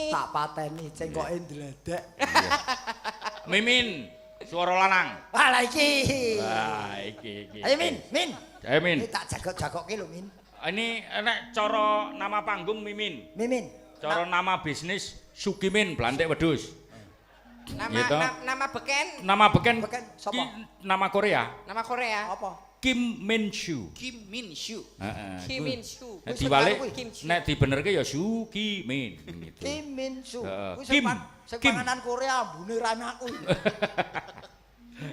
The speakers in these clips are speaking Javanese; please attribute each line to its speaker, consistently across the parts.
Speaker 1: Tak pateni cengkoke ndledek.
Speaker 2: Mimin, suara lanang.
Speaker 1: Wah, iki.
Speaker 2: Wah, iki iki.
Speaker 1: Ayo Min, Min.
Speaker 2: Ayo Min.
Speaker 1: Ini tak jagok-jagokke lho Min.
Speaker 2: Ini nek cara nama panggung Mimin.
Speaker 1: Mimin.
Speaker 2: Cara nama bisnis Sukimin Blantik Wedhus.
Speaker 3: Nama
Speaker 2: Gitu.
Speaker 3: nama beken,
Speaker 2: Nama beken
Speaker 1: Beken sapa?
Speaker 2: Nama Korea.
Speaker 3: Nama Korea.
Speaker 1: Apa?
Speaker 2: Kim Min Soo.
Speaker 4: Kim Min Soo.
Speaker 2: Heeh.
Speaker 3: Kim Min Soo.
Speaker 2: Nek diwalik
Speaker 3: Kim Soo.
Speaker 2: nek dibenerke ya Sukimin gitu.
Speaker 1: Kim Min Soo.
Speaker 2: Heeh.
Speaker 1: Kuwi
Speaker 2: Kim.
Speaker 1: sing
Speaker 2: Kim.
Speaker 1: panganan Korea ambune ra enak kuwi.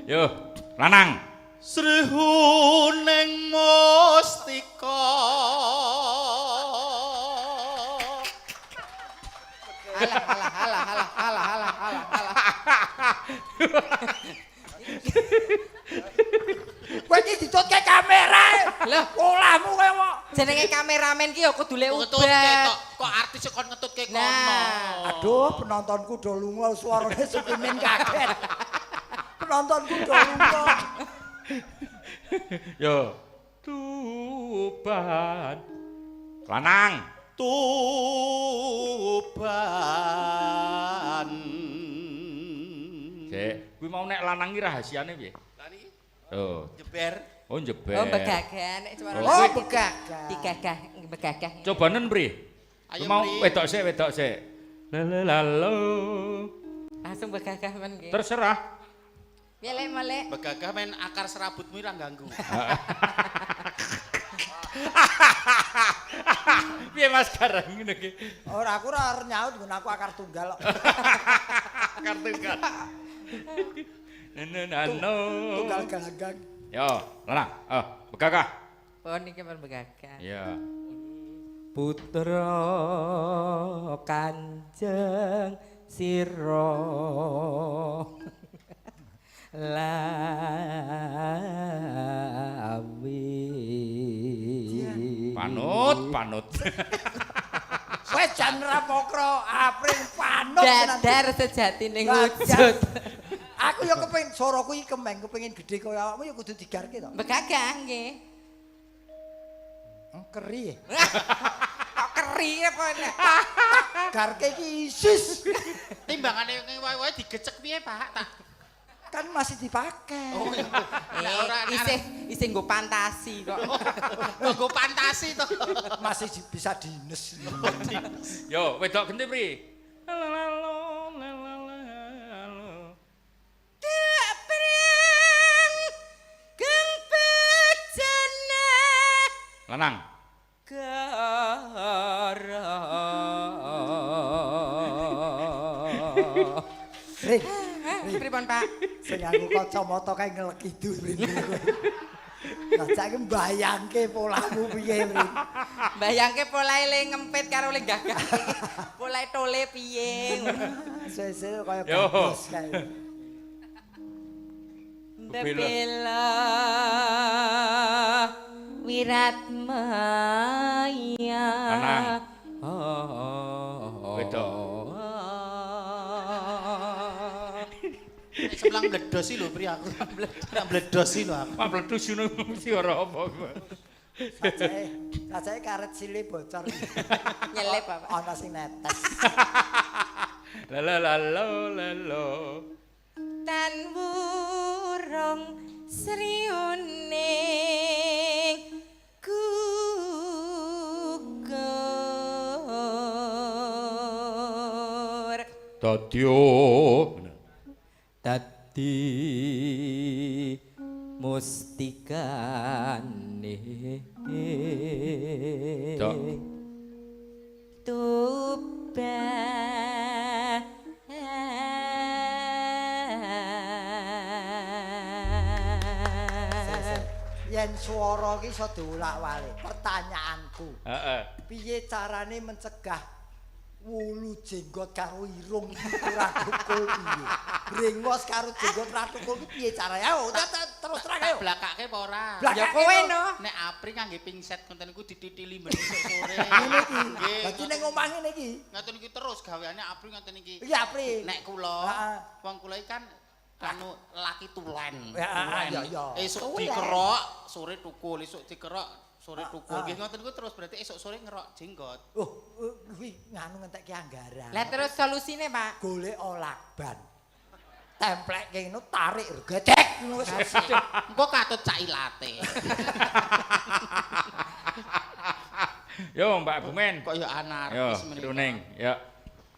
Speaker 2: Yo, lanang.
Speaker 4: Srihuning mustika.
Speaker 3: Alah alah alah alah alah alah alah alah.
Speaker 1: Kowe iki ditutke kamera.
Speaker 3: Lah.
Speaker 1: Polahmu kowe kok.
Speaker 3: Jenenge kameramen ki ya kudu le
Speaker 4: Ngetutke
Speaker 3: ubat.
Speaker 4: kok, kok artis kon ngetutke kono.
Speaker 3: Nah.
Speaker 1: Aduh, penontonku do lunga suarane Sukimin kaget. Penontonku do lunga.
Speaker 2: Yo. Tuban. Lanang.
Speaker 4: Tuban.
Speaker 2: Sik, kuwi mau nek lanang ki rahasiane piye?
Speaker 4: Lah niki
Speaker 2: Oh,
Speaker 4: jeber.
Speaker 2: oh jeber.
Speaker 3: Oh, begagah nek suara
Speaker 2: Oh,
Speaker 1: Oh,
Speaker 3: lanang.
Speaker 1: begagah.
Speaker 3: Digagah, begagah.
Speaker 2: Cobanen pri.
Speaker 4: Ayo,
Speaker 2: Mau
Speaker 4: Pri.
Speaker 2: wedok sik, wedok sik. Lalalalo.
Speaker 3: Langsung begagah men nggih.
Speaker 2: Terserah.
Speaker 3: Piye lek melek?
Speaker 4: Begagah men akar serabutmu ora ganggu.
Speaker 2: Piye Mas Gareng ngene iki?
Speaker 1: Ora aku ora arep nyaut nggon aku akar tunggal kok.
Speaker 2: Akar tunggal. Nano.
Speaker 1: Tunggal gelanggang.
Speaker 2: Yo, lanang. Oh, begagah.
Speaker 3: Pon iki pun begagah.
Speaker 2: Iya.
Speaker 3: Putra Kanjeng Sira Lawi.
Speaker 2: Panut, panut.
Speaker 1: Kowe jan ra pokro apring panut tenan.
Speaker 3: Dadar sejatine
Speaker 1: Dadar.
Speaker 3: wujud.
Speaker 1: Aku ya kepengin suaraku iki kemeng kepengin gedhe kaya awakmu ya kudu digarke to.
Speaker 3: Begagah nggih.
Speaker 1: Keri.
Speaker 3: Kok keri apa nek?
Speaker 1: Garke iki isis.
Speaker 4: Timbangane wae-wae digecek piye, Pak? Tak.
Speaker 1: Kan masih dipakai.
Speaker 4: Oh, iya. Nek ora
Speaker 3: Isih isih nggo fantasi kok.
Speaker 4: Kok nggo fantasi to.
Speaker 1: Masih bisa dines.
Speaker 2: Yo, wedok genti pri. Lalalalo, lalalalo.
Speaker 3: Dek preng geng bejene
Speaker 2: Lanang.
Speaker 3: gara.
Speaker 1: Rin,
Speaker 3: Pripun, Pak?
Speaker 1: sing aku kacamata kae ngelek idu Rin. Lah saiki mbayangke polahmu piye, Rin.
Speaker 3: Bayangke polahe le ngempit karo le gagah. Polahe tole piye ngono.
Speaker 1: Suwe-suwe kaya
Speaker 2: Yo.
Speaker 1: gandos kae.
Speaker 3: Bebela Wiratmaya.
Speaker 2: Lanang.
Speaker 3: Oh.
Speaker 2: Wedok.
Speaker 4: Nek sebelah bledos lho, Pri aku. Nek bledos lho aku.
Speaker 2: Pak bledus ngono mesti ora apa kowe.
Speaker 1: Sajake karet sile bocor.
Speaker 3: Nyelip, Bapak.
Speaker 1: Ana sing netes.
Speaker 2: Lalalalo, lalo.
Speaker 3: Tan wurung sriuning gugur
Speaker 2: Dadyo.
Speaker 3: dadi mustikane
Speaker 2: Dok.
Speaker 3: Tuban.
Speaker 1: Yen swara ki iso diulak-walik. Pertanyaanku,
Speaker 2: Heeh.
Speaker 1: piye carane mencegah wulu jenggot karo irung iki ora tukul piye? Brengos karo jenggot ora tukul ki piye carane? Ayo, terus terang ayo.
Speaker 4: Blakake apa ora?
Speaker 3: Ya kowe no.
Speaker 4: Nek Apri ngangge pingset ngoten niku dititili ben esuk sore.
Speaker 1: Ngene iki.
Speaker 4: Nggih.
Speaker 1: Dadi ning omah ngene iki.
Speaker 4: Ngoten niku terus gaweane Apri ngoten niki.
Speaker 1: Iki Apri.
Speaker 4: Nek kula,
Speaker 1: Heeh.
Speaker 4: wong kula iki kan anu laki tulen.
Speaker 1: Ya,
Speaker 4: Tulen.
Speaker 1: ya, ya.
Speaker 4: Esuk
Speaker 1: Tulen.
Speaker 4: dikerok, sore tukul, esuk dikerok, sore tukul. Nggih ngoten niku terus berarti esuk sore ngerok jenggot.
Speaker 1: Oh, kuwi nganu ngentekke anggaran.
Speaker 3: Lah terus solusine, Pak?
Speaker 1: Golek lakban. Templekke ngono tarik gedek ngono wis.
Speaker 4: Engko katut cak ilate.
Speaker 2: Yo Mbak Bumen.
Speaker 4: Kok ya
Speaker 2: Yo,
Speaker 4: anarkis menika.
Speaker 2: Runing. Yo.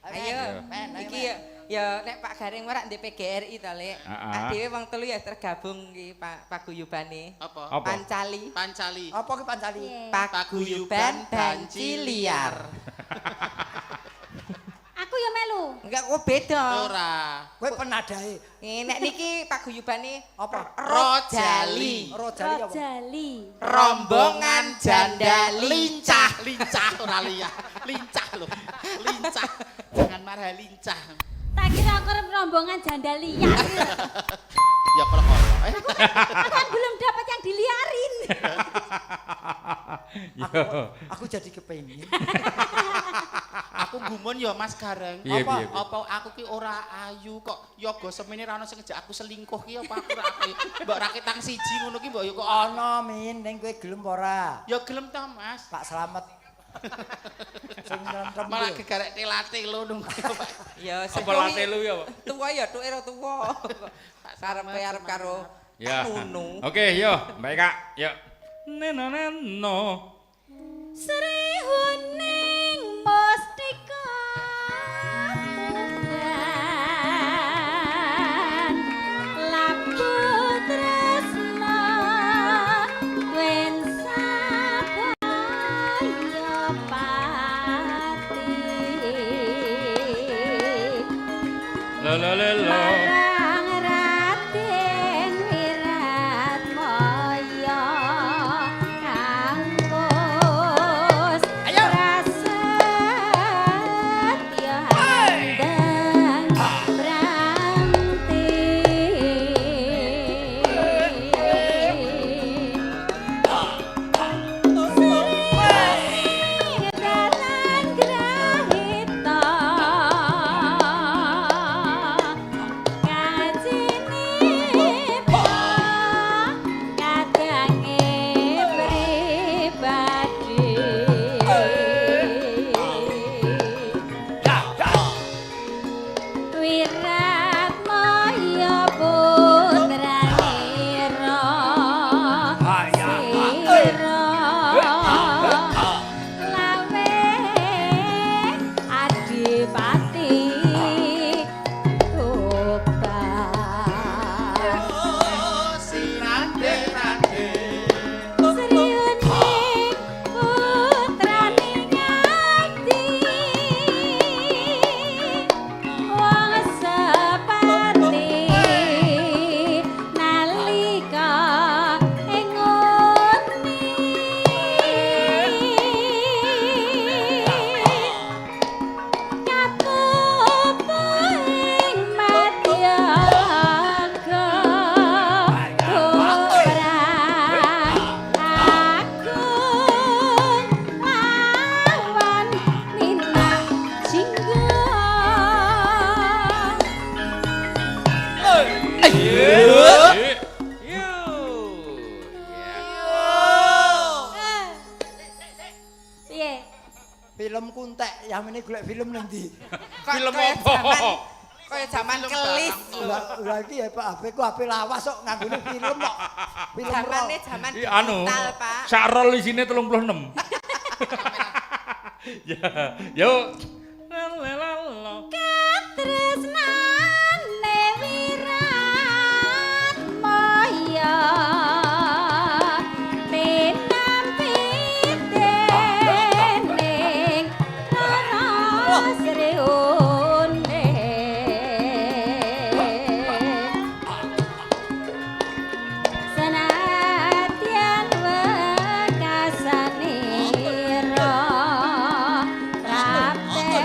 Speaker 3: Ayo,
Speaker 1: Men, ayo,
Speaker 3: iki ya nek Pak Gareng ora ndek PGRI to, Lek.
Speaker 2: Heeh.
Speaker 3: Dhewe wong telu ya tergabung iki Pak paguyubane.
Speaker 4: Apa?
Speaker 2: Apa?
Speaker 3: Pancali.
Speaker 4: Pancali.
Speaker 1: Apa ki pancali?
Speaker 3: Paguyuban Banci Liar.
Speaker 5: Aku ya melu.
Speaker 3: Enggak kok beda.
Speaker 4: Ora.
Speaker 1: Kowe penadae
Speaker 3: Nek niki paguyubane
Speaker 1: apa?
Speaker 3: Rojali.
Speaker 1: Rojali apa?
Speaker 5: Rojali.
Speaker 3: Rombongan janda
Speaker 4: lincah, lincah ora liar. Lincah lho. Lincah. Jangan marah lincah.
Speaker 5: Tak kira aku arep rombongan janda liar.
Speaker 4: Ya kalau-kalau.
Speaker 5: Aku kan belum dapat yang diliarin.
Speaker 2: Yo.
Speaker 1: Aku jadi kepengin.
Speaker 4: Aku gumun ya Mas Gareng.
Speaker 2: Piye,
Speaker 4: Apa
Speaker 2: piye, piye?
Speaker 4: apa aku ki ora ayu kok yoga semene ra ono sing ngejak aku selingkuh ki apa aku ora mbok raketang siji ngono ki mbok ya kok
Speaker 1: Ana min ning kowe gelem apa ora?
Speaker 4: ya gelem ta Mas.
Speaker 1: Pak Slamet. Sing nyentem
Speaker 4: Malah
Speaker 1: kuwi.
Speaker 4: gegarek telate-lo nunggu Pak.
Speaker 3: Ya
Speaker 2: Apa late lu ya, Pak?
Speaker 3: Tuwa ya tuke ora tuwa. Karepe arep karo
Speaker 2: Ya.
Speaker 3: Nunu.
Speaker 2: Oke, yo, Mbak Eka. Yo. Neno neno.
Speaker 5: Sri Huning Mustika Tuban Labu Tresna Wen Sabaya Pati
Speaker 2: Lo lo lo lo.
Speaker 5: Marang Raden Wiratmaya kang wus prasetya handang pranti. Sri dalan grahita kajinipun kadange pribadi. Wiratmaya putranira sira lawe adipati Tuban.
Speaker 4: Sinande rande.
Speaker 5: Sri Uning putrane Ngati wong sepati nalika ing nguni katupu ing madyaga Putra agung lawan Minang Jingga.
Speaker 2: Yo. Yo.
Speaker 5: Piye?
Speaker 1: Film kuntek, yamene golek film ning ndi?
Speaker 3: Kok
Speaker 2: Film
Speaker 3: kaya
Speaker 2: apa?
Speaker 3: Kaya zaman kelis lho.
Speaker 1: Lah lah iki ya Pak HP ku HP lawas kok nganggone film kok. Film roll.
Speaker 3: Zamane zaman
Speaker 2: Iki anu.
Speaker 3: digital, Pak.
Speaker 2: Sak rol isine 36. Ya, yo. La la la la.
Speaker 5: Katresnane Wiratmaya tinampi dening Rara Sri Uning. Senadyan wekasanira kapten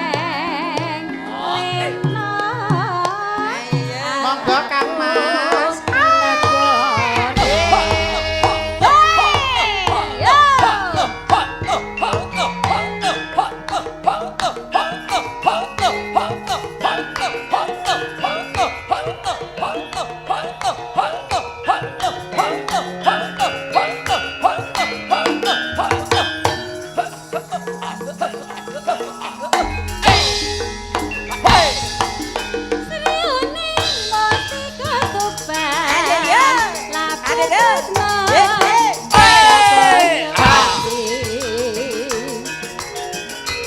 Speaker 5: tresna.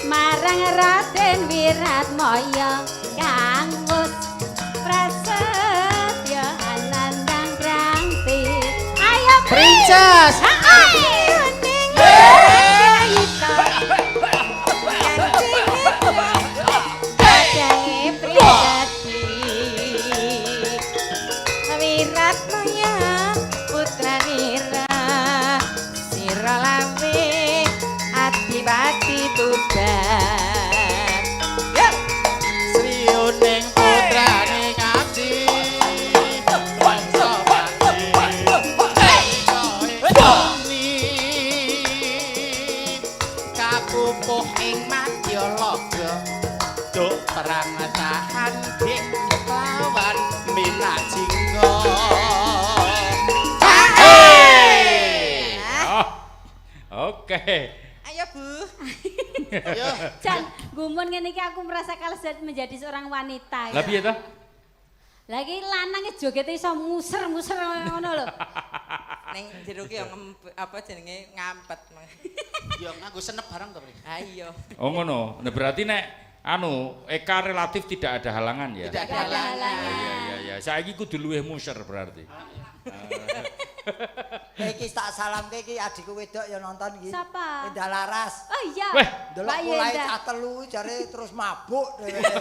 Speaker 5: Marang Raden Wiratmaya kang wus prasetya anandang krangti. Ayo
Speaker 4: Princess.
Speaker 5: Ayo ning
Speaker 3: Wiratmaya putranira sira lawe adipati Tuban. Ya.
Speaker 4: Sriuning putrane ngabdi. Bangsa pati. Kapupuh ing Madyalaga. Duk perang tahan dik lawan Minajingga.
Speaker 2: Oh. Oke.
Speaker 3: Ayo Bu.
Speaker 4: Yo.
Speaker 5: Jan, gumun ngene iki aku merasa kalah menjadi seorang wanita.
Speaker 2: Lah piye ta?
Speaker 5: Lagi lanange jogete iso muser-muser ngono lho.
Speaker 3: Ning jero ki yo apa jenenge ngampet.
Speaker 4: Yo nganggo senep bareng to, Pri.
Speaker 3: Ayo.
Speaker 2: Oh ngono. Nah, berarti nek anu Eka relatif tidak ada halangan ya.
Speaker 4: Tidak ada
Speaker 5: Tidak ada
Speaker 4: halangan.
Speaker 5: halangan.
Speaker 2: Iya iya iya. Saiki kudu luwih muser berarti.
Speaker 1: Iki tak salamke iki adikku wedok ya nonton iki.
Speaker 5: Sapa?
Speaker 1: Endah Laras.
Speaker 5: Oh iya.
Speaker 2: Weh.
Speaker 1: Delok
Speaker 5: Mbak
Speaker 1: polahe
Speaker 5: Yenda.
Speaker 1: cah telu jare terus mabuk dheweke.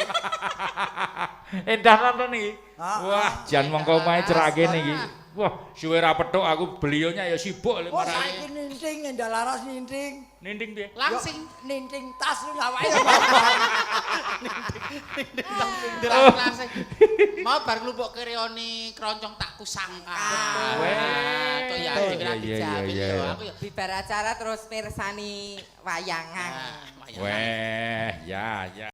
Speaker 2: Endah nonton iki.
Speaker 1: Ah,
Speaker 2: Wah, jan mongko omahe cerak kene iki. Wah, suwe ra petuk aku beliaunya ya sibuk lek
Speaker 1: Oh
Speaker 2: marani.
Speaker 1: saiki ninting Endah Laras ninting.
Speaker 2: Ninding piye?
Speaker 4: Langsing.
Speaker 1: Yo, ninting tas lu awake.
Speaker 4: Langsing. Mau bar nglumpuk kereoni kroncong tak kusangka.
Speaker 2: Weh.
Speaker 4: Tuh ya
Speaker 2: Betul.
Speaker 4: dikira
Speaker 2: Iya, iya,
Speaker 4: dijamin
Speaker 2: iya,
Speaker 4: yo
Speaker 2: iya.
Speaker 4: aku ya.
Speaker 3: Bibar acara terus mirsani wayangan.
Speaker 4: Nah,
Speaker 2: Weh, ya ya.